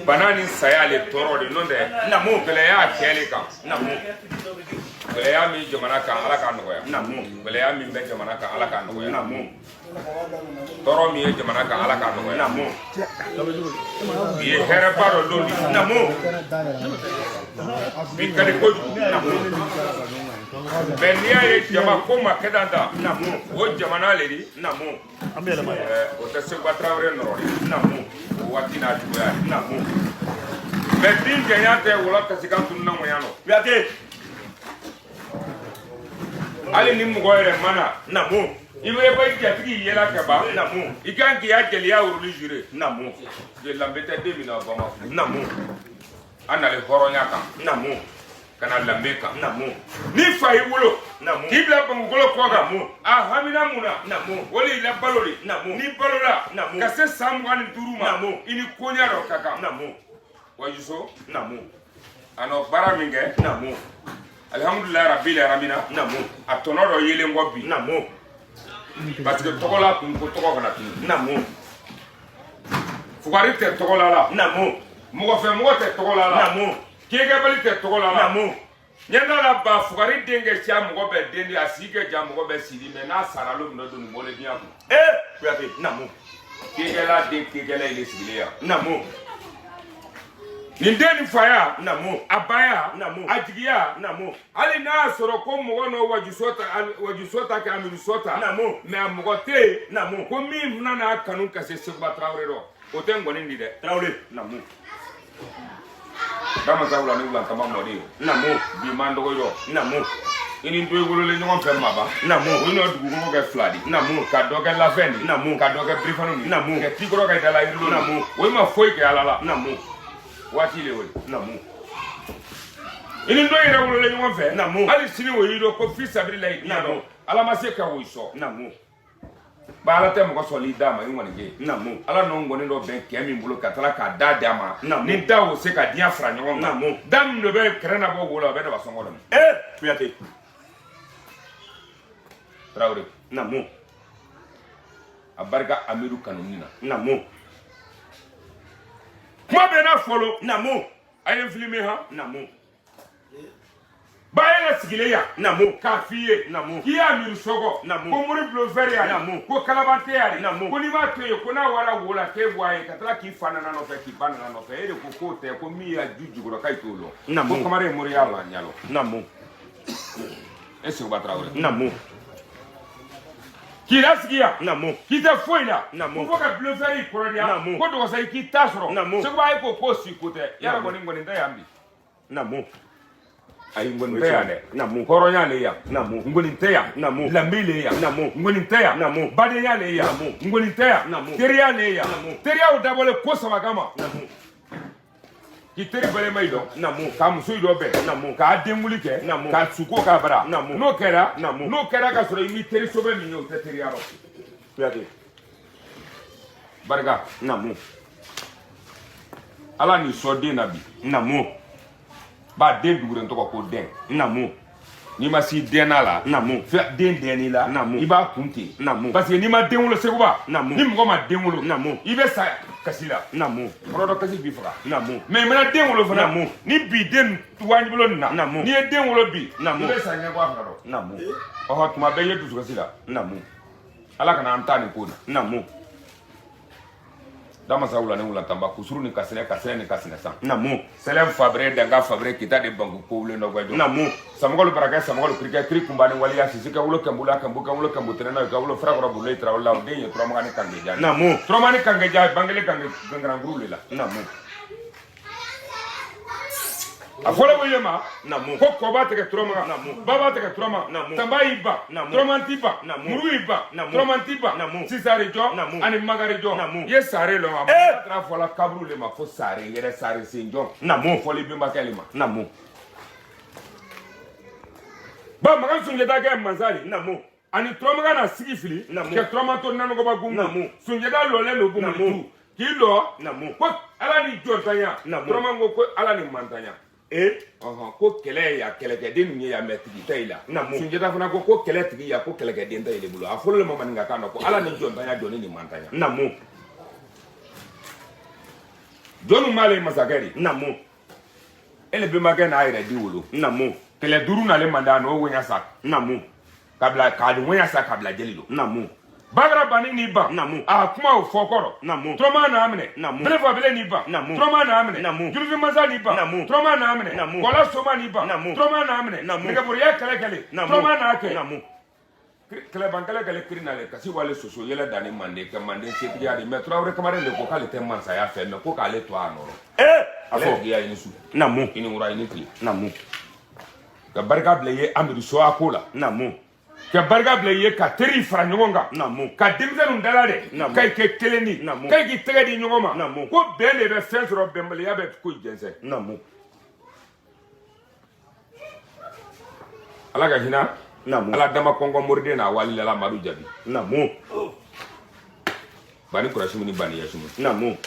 Bana ni saya le tɔɔrɔ de n'o tɛ. Naamu. Gɛlɛya kɛ le kan. Naamu. Gɛlɛya min jamana kan, Ala k'a nɔgɔya. Naamu. Gɛlɛya min bɛ jamana kan, Ala k'a nɔgɔya. Naamu. Tɔɔrɔ min ye jamana kan, Ala k'a nɔgɔya. Naamu. Bi ye hɛrɛba dɔ don di. Naamu. Bi ka di kojugu. Naamu. Mais n'i y'a ye jama ko ma kɛ tan tan, Naamu. o jamana le di. Naamu. O tɛ Seguba Tarawele nɔrɔ de. Naamu. O waati n'a juguya de. Naamu. Mais bin janya tɛ wɔlɔ kasikan tununna ŋɔnya nɔ. Kuyate. Hali ni mɔgɔ yɛrɛ ma na, Naamu. i bɛ bɔ i jatigi yɛlɛ ka ban. Naamu. I kan k'i ya jeliya wuruli jure. Naamu. Lanbe tɛ den min na, o ba ma furu. Naamu. An nalen hɔrɔnya kan. Naamu. Ka na lanbe kan. Naamu. Ni fa y'i wolo, Naamu. k'i bila bankukolo kɔ kan, Naamu. a hamina mun na? Naamu. O de y'i la balo de. Naamu. N'i balola, Naamu. ka se san 25 ma, Naamu. i ni koɲa dɔ ka kan. Naamu. Wajuso, Naamu. a nɔ baara min kɛ, Naamu. alihamudulilayi rabil alamina, Naamu. a tɔnɔ dɔ yelen kɔ bi. Naamu. Parce que tɔgɔla kun ko tɔgɔ kana tunu. Naamu. Fugari tɛ tɔgɔla la. Naamu. Mɔgɔfɛ mɔgɔ tɛ tɔgɔla la. Naamu. Kekɛbali tɛ tɔgɔla la. Naamu. Ɲɛ t'a la ba fugari den kɛ siya mɔgɔ bɛɛ den di, a si kɛ ja mɔgɔ bɛɛ sidi, mais n'a sara lo min na don nin bɔlen diɲɛ kun. Kuyate. Naamu. Kekɛla den kekɛla ile sigilen yan. Naamu. Nin den nin faya, Naamu. a baya, Naamu. a jigiya, Naamu. hali n'a y'a sɔrɔ ko mɔgɔ n'o wajuso ta, wajuso ta kɛ amiruso ta. Naamu. Mais a mɔgɔ tɛ yen. Naamu. Ko min fana n'a kanu ka se Seguba Tarawele rɔ, o tɛ ngɔni di dɛ. Tarawele. Naamu. Damasa wula ni wula kama mɔden ye. Naamu. Bi man dɔgɔ yɔ. Naamu. I ni dɔ wololen ɲɔgɔn fɛ maba. Naamu. O n'o dugukolo kɛ fila di. Naamu. Ka dɔ kɛ lafɛn di. Naamu. Ka dɔ kɛ birifaniw di. Naamu. Ka tikɔrɔ kɛ dala yirilo. Naamu. O ma foyi kɛ Ala la. Naamu. Waati le o ye. Naamu. I ni dɔ yɛrɛ wololen ɲɔgɔn fɛ. Naamu. Hali sini o y'i dɔn ko fi sabiri la i diɲɛ Naamu. dɔn. Ala ma se ka o sɔn. Naamu. Ba Ala tɛ mɔgɔ sɔrɔ i da ma i ŋɔni kɛ. Naamu. Ala n'o ŋɔni dɔ bɛn kɛ min bolo ka tila k'a da d'a ma. Naamu. Ni da o se ka diɲɛ fara ɲɔgɔn kan. Naamu. Da min dɔ bɛ kɛrɛ na bɔ wo la, o bɛ daba sɔngɔ dɔ. Kuyate. Tarawele. Naamu. A barika Amidu kanuni na. Naamu. Kuma bɛ n'a fɔlɔ. Naamu. A ye n filime han. Naamu. Ba yɛrɛ sigilen yan. Naamu. K'a f'i ye. Naamu. K'i y'a miiri sɔgɔ. Naamu. Ko mori bulonfɛri yan. Naamu. Ko kalabante yan. Naamu. Ko n'i m'a to yen, ko n'a wara wo la k'e bɔ a ye ka tila k'i fa nana nɔfɛ, k'i ba nana nɔfɛ, e de ko k'o tɛ, ko min y'a ju jukɔrɔ k'a t'o lɔn. Naamu. Ko kamaren moriya la ɲalɔ. Naamu. E Seguba Tarawele. Naamu. K'i lasigi yan. Naamu. K'i tɛ foyi la. Naamu. Ko fo ka bulonfɛri kɔrɔdiya. Naamu. Ko dɔgɔsa i k'i ta sɔrɔ. Naamu. Seguba e ko k'o si ko tɛ. Yala Naamu. kɔni ngɔni tɛ yan bi. Naamu. Ayi ngɔni tɛ yan dɛ. Naamu. Hɔrɔnya le yan. Naamu. Ngɔni tɛ yan. Naamu. Lambe le yan. Naamu. Ngɔni tɛ yan. Naamu. Badenya le yan. Naamu. Ngɔni tɛ yan. Naamu. Teriya le yan. Naamu. Teriyaw dabɔlen ko saba kama. Naamu. K'i teri balima yi dɔn. Naamu. K'a muso yi dɔ bɛn. Naamu. K'a denwuli kɛ. Naamu. K'a suko k'a bara. Naamu. N'o kɛra. Naamu. N'o kɛra ka sɔrɔ i m'i teri sɔbɛ min ye, o tɛ teriya rɔ. Kuyate. Barika. Naamu. Ala n'i sɔn den na bi. Naamu. Ba den duguren tɔgɔ ko den. Naamu. N'i ma si den na la. Naamu. Den dɛnni la. Naamu. I b'a kun ten. Naamu. Parce que n'i ma den wolo Seguba. Naamu. Ni mɔgɔ ma den wolo. Naamu. I bɛ sa kasi la. Naamu. Kɔrɔdɔ kasi b'i faga. Naamu. Mais i mana den wolo fana. Naamu. Ni bi den waajibolo nin na. Naamu. N'i ye den wolo bi. Naamu. I bɛ sa ɲɛbɔ a fana dɔn. Naamu. Ɔhɔ tuma bɛɛ i ye dusukasi la. Naamu. Ala kana an ta nin ko na. Naamu. Damasa wula ni wula tanba kusuru ni kasinɛ kasinɛ ni kasinɛ san. Naamu. Sɛlɛn fabere danga fabere kita de banku ko wulen dɔ gbɛjɔ. Naamu. Samɔgɔlu barakɛ samɔgɔlu kirikɛ kiri kunba ni waliya sisi ka wolo kɛnbula kɛnbu ka wolo kɛnbu tɛnɛnna ka wolo farakɔrɔ bolo tarawele la o den ye turamaga ni kangeja. Naamu. Turama ni kangeja bangele kange gangarankuru le la. Naamu. A fɔlɔ ko ye ma. Naamu. Ko kɔba tigɛ turamaga. Naamu. Baba tigɛ turama. Naamu. Tanba y'i ban. Naamu. Turaman t'i ban. Naamu. Muru y'i ban. Naamu. Turaman t'i ban. Naamu. Sisare jɔ. Naamu. Ani magare jɔ. Naamu. I ye sare lɔn a ma. Taara fɔla kaburu le ma ko sare yɛrɛ sare senjɔn. Naamu. Fɔli bɛnbakɛ le ma. Naamu. Ba Makan Sunjata kɛ mansa de. Naamu. Ani turamaga na sigi fili. Naamu. Kɛ turaman to nanɔgɔba gungun. Naamu. Sunjata lɔlen don Naamu. Bumuni k'i lɔ. Naamu. Ko Ala ni jɔntanya. Naamu. Turaman ko Ala ni mantanya. Ko kɛlɛ ya kɛlɛkɛden ninnu ye ya mɛ tigi tɛ i la. Naamu. Sunjata fana ko kɛlɛ tigi ya ko kɛlɛkɛden tɛ i bolo. A fɔlɔ le ma maninka kan na ko Ala ni jɔntanya jɔni ni mantanya. Naamu. Jɔnni m'ale ye masakɛ de. Naamu. E le bɛnbakɛ n'a yɛrɛ di wolo. Naamu. Kɛlɛ duuru nalen man d'a n'o woɲa sa. Naamu. Ka bila k'a di woɲa sa ka bila jeli don. Naamu. Bakara Bani n'i ban. Naamu. A kuma o fɔ kɔrɔ. Naamu. Turama n'a minɛ. Naamu. Belefa bele n'i ban. Naamu. Turama n'a minɛ. Naamu. Jurufin mansa n'i ban. Naamu. Turama n'a minɛ. Naamu. Kɔla soma n'i ban. Naamu. Turama n'a minɛ. Naamu. Nɛgɛboriya kɛlɛ kɛlɛ. Naamu. Turama n'a kɛ. Naamu. Kɛlɛban kɛlɛ kɛlɛ kiri n'ale kasi wale soso yɛlɛ danni manden kɛ manden setigiya de mɛ Tarawele kamalen de ko k'ale tɛ mansaya fɛ mɛ ko k'ale to a nɔrɔ. Ee. A Ale fɔ. tigiya i ni su. Naamu. I ni wura i ni tile. Naamu. Ka barika bila i ye Amidu Sowa ko la. Naamu. Ka barika bila i ye ka teri fara ɲɔgɔn kan. Naamu. Ka denmisɛnninw dala dɛ. Naamu. Ka i kɛ kelen di. Naamu. Ka i k'i tɛgɛ di ɲɔgɔn ma. Naamu. Ko bɛn de bɛ fɛn sɔrɔ bɛnbaliya bɛ ko jɛnsɛn. Naamu. Ala ka hinɛ. Naamu. Ala dama kɔnkɔn moriden n'a wali lala Madu Jabi. Naamu. Bani Kurasimu ni Bani Yasimu. Naamu.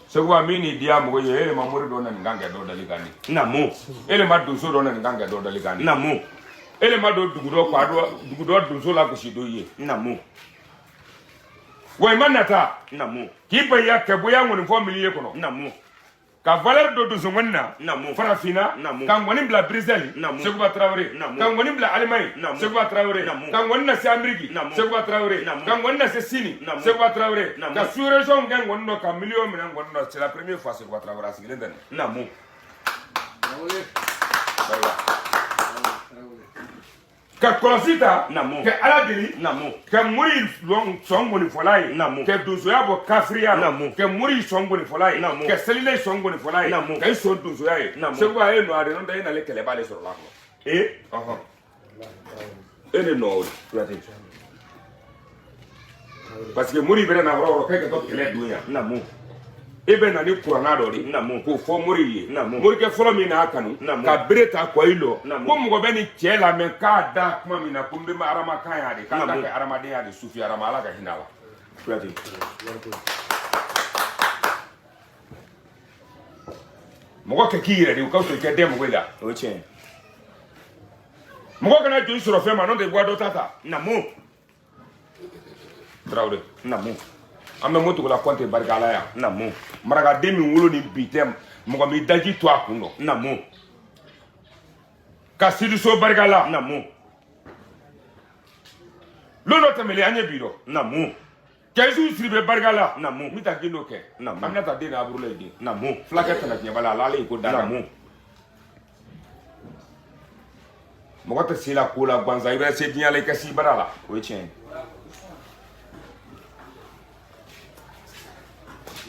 Seguba min ni diya mɔgɔ ye e le ma mori dɔ na nin kan kɛ dɔ dali kan di. Naamu. E le ma donso dɔ na nin kan kɛ dɔ dali kan di. Naamu. E le ma don dugu dɔ k'a dɔ dugu dɔ donso la gosi dɔ ye. Naamu. Wa i ma nata. Naamu. K'i ban i ya kɛ bɔ i ya ŋɔni fɔ milieu kɔnɔ. Naamu. Ka valeur dɔ donso ŋɔni na. Naamu. Farafinna. Naamu. Ka ŋɔni bila Bruxelles. Naamu. Seguba Tarawele. Naamu. Ka ŋɔni bila Allemagne. Naamu. Seguba Tarawele. Naamu. Ka ŋɔni lase Amérique. Naamu. Seguba Tarawele. Naamu. Ka ŋɔni lase Sini. Naamu. Seguba Tarawele. Naamu. Ka sous-région kɛ ŋɔni dɔ ka million minɛ ŋɔni dɔ c'est la première fois Seguba Tarawele a sigilen tɛ nin. Naamu. Ka kɔlɔsi ta. Naamu. Ka Ala deli. Naamu. Ka mori sɔn ŋɔnifɔla ye. Naamu. Ka donsoya bɔ kafiriya la. Naamu. Ka mori sɔn ŋɔnifɔla ye. Naamu. Ka selile sɔn ŋɔnifɔla ye. Naamu. Ka i sɔn donsoya ye. Naamu. Seguba e nɔ a de n'o tɛ e nalen kɛlɛba de sɔrɔ la kɔnɔ. Ee. Ɔhɔn. E de nɔ o de. Kuyate. Parce que mori bɛ na yɔrɔ o yɔrɔ k'e ka to kɛlɛ don yan. Naamu. E bɛ na ni kuranna dɔ de. Naamu. K'o fɔ mori ye. Naamu. Morikɛ fɔlɔ min n'a kanu. Naamu. Ka bere ta kɔ i lɔ. Naamu. Ko mɔgɔ bɛ ni cɛ lamɛn k'a da kuma min na ko n bɛ ma hadamakan y'a de. K'a da Naamu. kɛ hadamadenya de sufi hadama Ala ka hinɛ a la. Kuyate. Mɔgɔ kɛ k'i yɛrɛ de o ka fisa i kɛ den mɔgɔ ye la. O ye tiɲɛ ye. Mɔgɔ kana joli sɔrɔ fɛn ma n'o tɛ i bɔ dɔ ta ta. Naamu. Tarawele. Naamu. An bɛ Motogola Kɔnte barika Ala yan. Naamu. Marakaden min wolo ni bi tɛ mɔgɔ min daji to a kun dɔn. Naamu. Ka Sidiso barika la. Naamu. Lon dɔ tɛmɛlen an ye bi dɔn. Naamu. Kɛyisu Siribe barika la. Naamu. N bɛ taa gindo kɛ. Naamu. Aminata den n'a Aburulayi den. Naamu. Fulakɛ tana tiɲɛba la ale ko da. Naamu. Mɔgɔ tɛ se la ko la gansan i bɛ se diɲɛ la i ka se bara la. O ye tiɲɛ ye.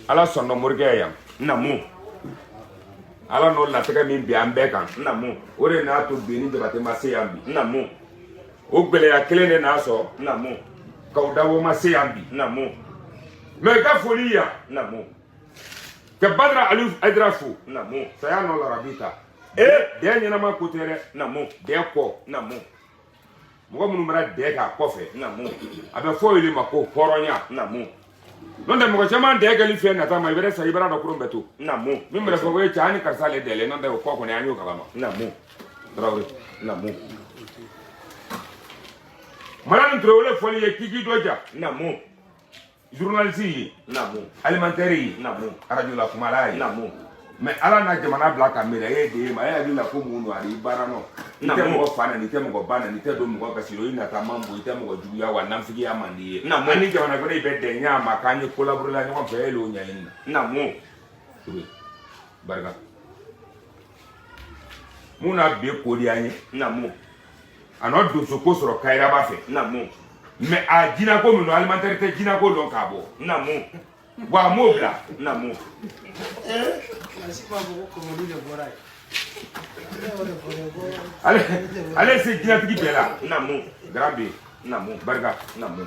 Ala sɔnna morikɛ ye yan. Naamu. Ala n'o latigɛ min bi an bɛɛ kan. Naamu. O de n'a to bi ni Jabate ma se yan bi. Naamu. O gɛlɛya kelen de n'a sɔrɔ. Naamu. K'aw dabɔ ma se yan bi. Naamu. Mɛ i ka foli yan. Naamu. Ka Badara Aliyu Hayidara fo. Naamu. Saya nɔ larabi ta. Ee. Dɛ ɲɛnama ko tɛ dɛ. Naamu. Dɛ kɔ. Naamu. Mɔgɔ minnu bɛra dɛ k'a kɔfɛ. Naamu. A bɛ fɔ olu ma ko hɔrɔnya. Naamu. N'o tɛ mɔgɔ caman dɛ kɛli fɛn nata ma i bɛ sa i b'a dɔn kurun bɛ to. Naamu. Min bɛ fɔ ko e cɛ an ni karisa le dɛlɛ n'o tɛ o kɔ kɔni an y'o kalama. Naamu. Tarawele. Naamu. Mara ni Tarawele fɔli ye k'i k'i dɔ ja. Naamu. Journaliste ye. Naamu. Alimentaire ye. Naamu. Radio la kumala ye. Naamu. Mais Ala n'a jamana bila ka médaille d'e ma e hakili la ko mun don a i baara nɔ. I tɛ mɔgɔ fa nɛni i tɛ mɔgɔ ba nɛni i tɛ don mɔgɔ gasi la i nata man bon i tɛ mɔgɔ juguya wa nafigiya man di ye. Naamu. An ni jamana wɛrɛ bɛ dɛn ɲa ma k'an ye collaborer la ɲɔgɔn fɛ e l'o ɲɛɲini na. Naamu. Barika. Mun n'a bi ko di an ye. Naamu. A n'o donso ko sɔrɔ Kayiraba fɛ. Naamu. Mais a jinako min don alimentaire tɛ jinako dɔn k'a bɔ. Naamu. Wa a m'o bila. Naamu. Ale se jinatigi bɛɛ la. Naamu. Grand B. Naamu. Barika. Naamu.